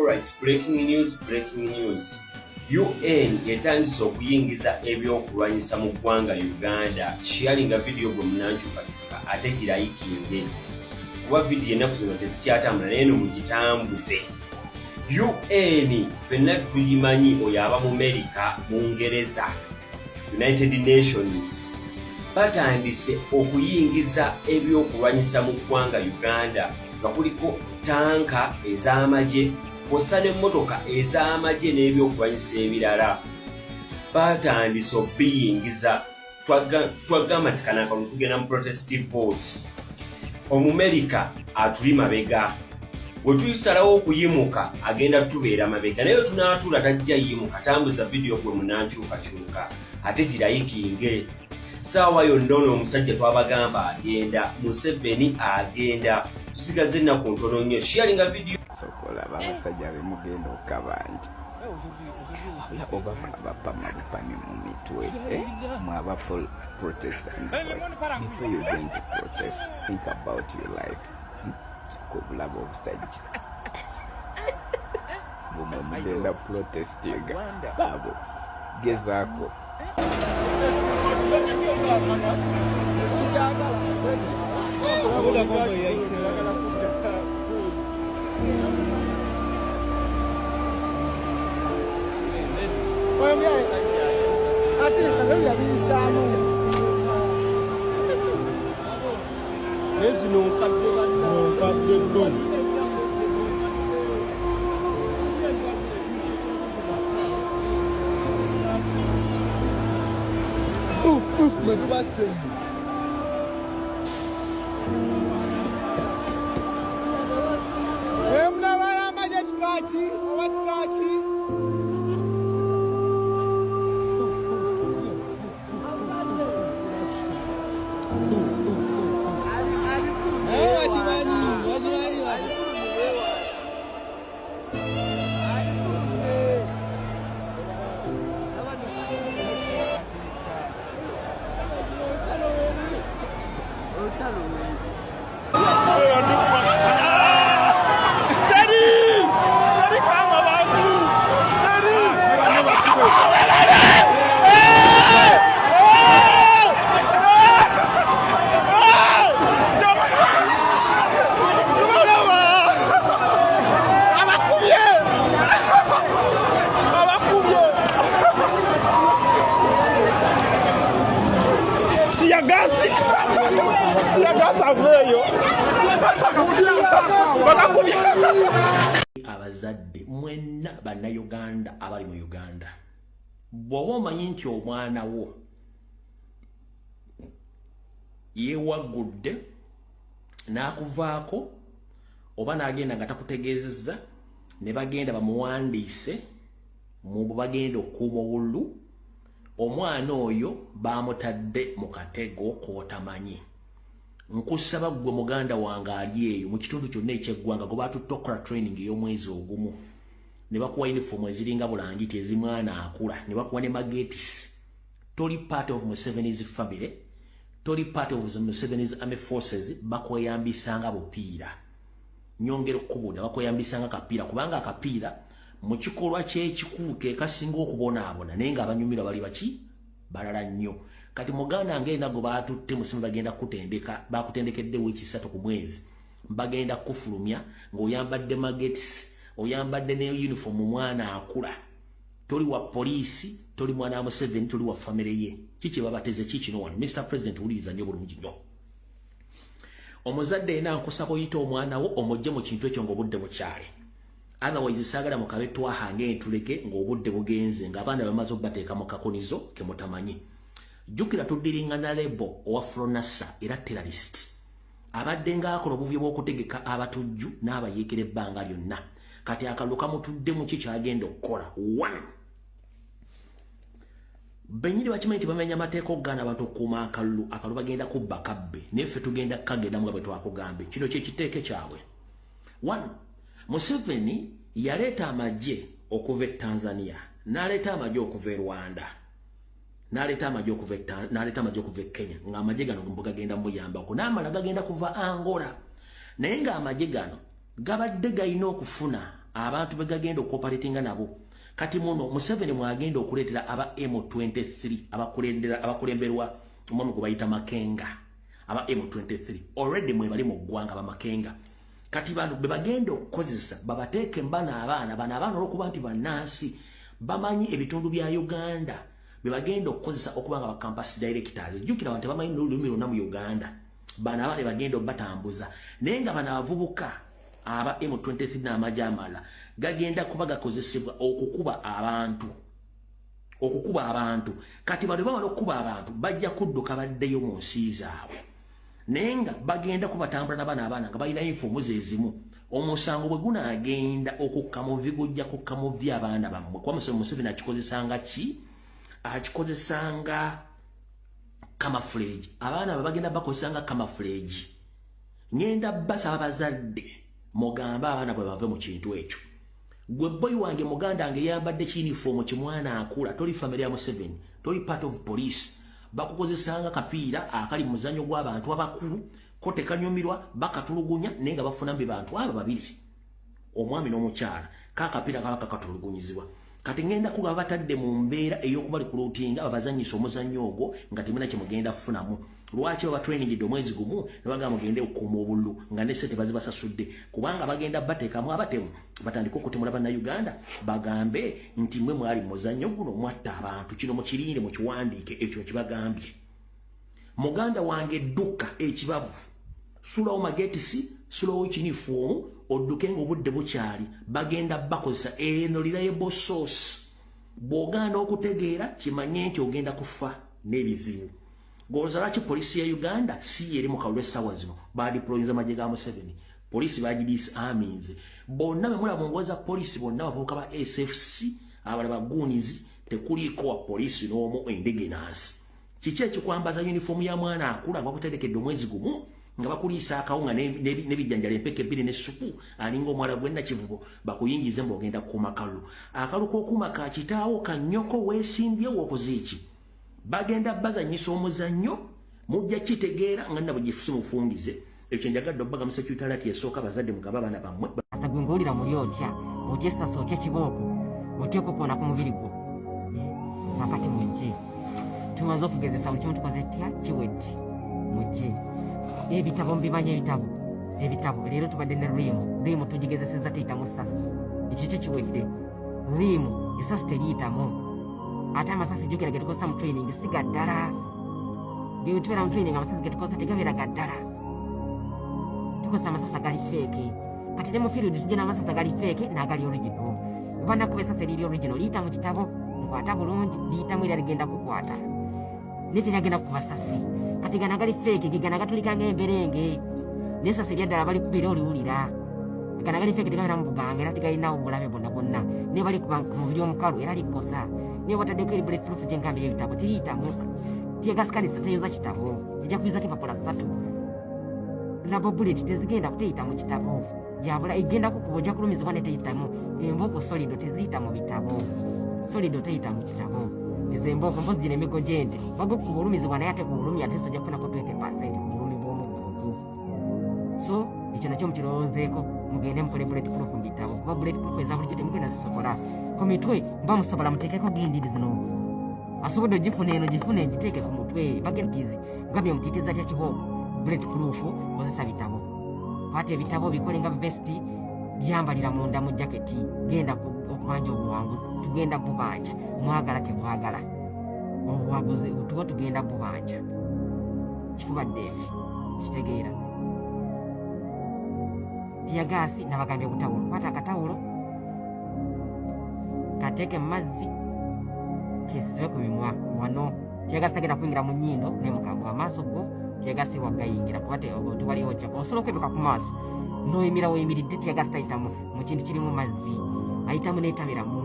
Alright, breaking news, breaking news. UN etandise okuyingiza ebyokulwanyisa mu ggwanga Uganda. Sharinga video gwe munankyukakyuka ate girayikinge. Kuba video ennaku zino tezikyatambula naye no mugitambuze. UN fenna tugimanyi oyo aba mu Amerika, mu Ngereza, United Nations batandise okuyingiza ebyokulwanyisa mu ggwanga Uganda nga kuliko tanka ez'amagye kwossa n'emmotoka ez'amagye n'ebyokulwanyisa ebirala. Batandise obiyingiza, twagamba nti kano akalulu tugenda mu protest vote. Omumerika atuli mabega, bwe tuyisalawo okuyimuka agenda tubeera mabega, naye tunaatuula tajja yimuka. Tambuza vidiyo gwe munankyukakyuka ate girayikinge. Saawa yonna ono omusajja twabagamba agenda, Museveni agenda, tusigaze ennaku ntono nnyo. Sharinga vidiyo. Sokola abasajja bemugenda okukabanja oba bapama bupami mu mitwe, eh? Mwaba protestant, before you going to protest, think about your life. Soka obulaba obusajja bumwe mugenda protestinga baabo gezaako. Atiisa byo yabiyisaamu nezino nkadde. Nkadde ddo. Mwe tubasse. Munabala amagye kikaki oba kikaki? Bakimanyi, bakimanyi. Abazadde mwenna Bannayuganda abali mu Uganda, bw'oba omanyi nti omwana wo yeewaggudde n'akuvaako oba n'agenda nga takutegeezezza, ne bagenda bamuwandiise mu bagenda okukuuma obululu, omwana oyo bamutadde mu katego k'otamanyi. Nkusaba ggwe muganda wange ali eyo mu kitundu kyonna ekyeggwanga gwe batutte okukola training ey'omwezi ogumu, ne bakuwa uniform eziringa bulangiti ezimwana akula, ne bakuwa ne magetisi, toli part of Museveni's family, toli part of Museveni's army forces. Bakweyambisanga bupiira. Nyongera okukubuulira, bakweyambisanga kapiira, kubanga akapiira mu kikolwa ky'ekikulu ke kasinga okubonaabona, naye ng'abanyumirwa bali baki balala nnyo. Kati muganda nga erina gwe baatutte musimu, bagenda kutendeka, bakutendekedde wiiki 3 ku mwezi, bagenda kufulumya ng'oyambadde magets, oyambadde ne uniform omwana akula. Toli wa poliisi, toli mwana wa Museveni, toli wa famire ye. Kiki babateze kikino wano? Mr President, wuliriza nnyo bulungi nnyo. Omuzadde yena nkusaba oyite omwana wo omugye mu kintu ekyo ng'obudde bukyali. Otherwise saagala mukabe twahange entulege ng'obudde bugenze, ng'abaana bamaze obbateeka mu kakunizo ke mutamanyi. Jjukira tuddiringa na rebel owa Fronasa era terrorist abadde ng'akola obuvuyo bw'okutegeka abatujju n'abayeekera ebbanga lyonna. Kati akalulu kamutudde mu ki kyagenda okukola? One, benyini bakimanyi nti bamenya amateeka okugaana abantu okukuuma akalulu. Akalulu bagenda kubba kabbe, naye ffe tugenda kukagendamu nga bwe twakugambe. Kino kyekiteeke kyabwe. One, Museveni yaleeta amagye okuva e Tanzania, n'aleeta amagye okuva e Rwanda, n'aleeta amagye okuva e Kenya, ng'amagye gano mbu gagenda muyambako, n'amala gagenda kuva Angola, naye ng'amagye gano gabadde galina okufuna Abantu begagenda okuoperatinga nabo. Kati muno Museveni mwagenda okuleetera aba M23 abakulemberwa omwami gwe bayita Makenga. Aba M23 already mwe bali mu ggwanga, ba Makenga. Kati bano be bagenda okukozesa babateeke mbana abaana bano, abaana olwokuba nti bannansi bamanyi ebitundu bya Uganda, be bagenda okukozesa okuba nga ba campus directors. Jjukira abantu tebamanyi lulimi lwonna mu Uganda. Bano abaana bagenda obatambuza, naye nga bano abavubuka aba M23 n'amagye amalala gagenda kuba gakozesebwa okukuba abantu, okukuba abantu. Kati bano bamala okukuba abantu, bajja kudduka baddeyo mu nsi zaabwe, naye nga bagenda kubatambula nabana abaana nga balina uniform ezimu. Omusango bwe gunaagenda okukka muvi, gujja kukka muvi abaana bammwe, kuba Museveni akikozesanga ki? Akikozesanga camouflage. Abaana be bagenda bakozesanga camouflage. Ngenda basaba bazadde mugambe abaana bwe bave mu kintu ekyo. Gwe boy wange, muganda wange, yambadde kiyunifoomu kimwana akula, toli family ya Museveni, toli part of police. Bakukozesanga kapiira akali mu muzannyo gw'abantu abakulu, ko tekanyumirwa, bakatulugunya, naye nga bafuna mbe bantu abo babiri, omwami n'omukyala, kakapiira kaba kakatulugunyizibwa. Kati ngenda kuba batadde mu mbeera ey'okuba recruitinga, babazanyisa omuzannyo ogwo nga temuna kyemugenda kufunamu. Lwaki baba trainingidde omwezi gumu ne bagamba mugende okukuuma obululu, nga ne ssente bazibasasudde? Kubanga bagenda bateekamu abatemu, batandike okutemula Bannayuganda, bagambe nti mwe mwali mu muzannyo guno, mwatta abantu. Kino mukirinde, mukiwandiike, ekyo kibagambye. Muganda wange, dduka ekibabu, sulawo magetisi, sulawo kinifoomu, odduke nga obudde bukyali. Bagenda bakozesa eno reliable source. Bw'ogaana okutegeera, kimanye nti ogenda kufa n'ebizibu. Golooza lwaki poliisi ya Uganda si eri mu kalulu essaawa zino? Badeployinza amagye ga Museveni, poliisi bagidisarminze bonna. Bemulaba mu ngoye za poliisi bonna bavubuka ba SFC, abalala bagoons. Tekuliiko wa poliisi n'omu indigenous. Kiki ekikwambaza uniform ya mwana akula nga bakuterekedde omwezi gumu, nga bakuliisa akawunga n'ebijjanjalo empeke bbiri n'essupu, alinga omwala gw'ennakivubo, bakuyingize mbu ogenda kukuuma kalulu? Akalu k'okuuma ka kitaawo, ka nnyoko? Weesimbyewo okoze eki? Bagenda bazanyisa omuzannyo, mujja kitegeera nga nabwe gifusi mufungize. Ekyo njagadde obbaga mu security alert esooka. Bazadde, mugabe abaana bammwe. Asa gwe ng'owulira muli otya? Otya essasi, otya kibooko, otya okukoona ku mubiri gwo? Kakati mujje, tumaze okugezesa buli kimu, tukoze tya, kiwedde. Mujje, ebitabo mubimanya, ebitabo, ebitabo. Leero tubadde ne riimu, riimu tugigezeseza, teyitamu ssasi. Ekyo kyo kiwedde. Riimu esasi teriyitamu. Ate amasasi, jjukira, ge tukozesa mu training si ga ddala. Ge tubeera mu training, amasasi ge tukozesa tegabeera ga ddala, tukozesa amasasi agali fake. Kati ne mu field tujja n'amasasi agali fake n'agali original. Oba nakuba esasi eriri original, liyita mu kitabo, nkwata bulungi, liyitamu era ligenda kukwata, naye teryagenda kukuba sasi. Kati gano agali fake ge gano agatulika ng'emberenge, naye esasi eryaddala balikubira oliwulira. Gano agali fake tegabeera mu buganga era tegalinawo bulabe bwonna bwonna, naye balikuba ku mubiri omukalu era likosa. Naye wataddeko eri bullet proof gyengambye y'ebitabo, teriyitamu. Tear gas canister teyoza kitabo, ejja kuyuzako empapula ssatu. Rubber bullet tezigenda kuteyita mu kitabo, yabula egenda kukuba, ojja kulumizibwa ne teyitamu. Embooko solido teziyita mu bitabo, solido teyita mu kitabo. Ezo embooko mpozi gino emigo gy'ente bagukuba, olumizibwa, naye ate ku bulumi ate ojja kufunako 20% ku bulumi bw'omuggo ogwo. So ekyo nakyo mukirowoozeeko, mugende mukole bullet proof mu bitabo, kuba bullet proof eza bulijjo temugenda zisobola. Ku mitwe mba musobola, muteekeko gindiri zino, asobodde ogifuna eno, gifune ngiteeke ku mutwe. Bagentizi gambye mutiitiza tya kibooko? Bullet proof kozesa bitabo. Kwata ebitabo, bikole nga vesti, byambalira munda mu jaketi, genda okubanja obuwanguzi. Tugenda bubanja, mwagala temwagala, obuwanguzi tuba tugenda bubanja. Kifuba ddeevi kitegeera. Tear gas nabagambye obutawulo, kwata akatawulo kateeke mu mazzi, kesibe ku mimwa wano. Tear gas tagenda kuyingira mu nnyindo ne mukamwa. Amaaso go tear gas wagayingira kuba tewaliwo kya osobola okwebeka ku maaso noyimira woyimiridde. Tear gas tayitamu mu kintu kirimu mazzi, ayitamu netaberamu.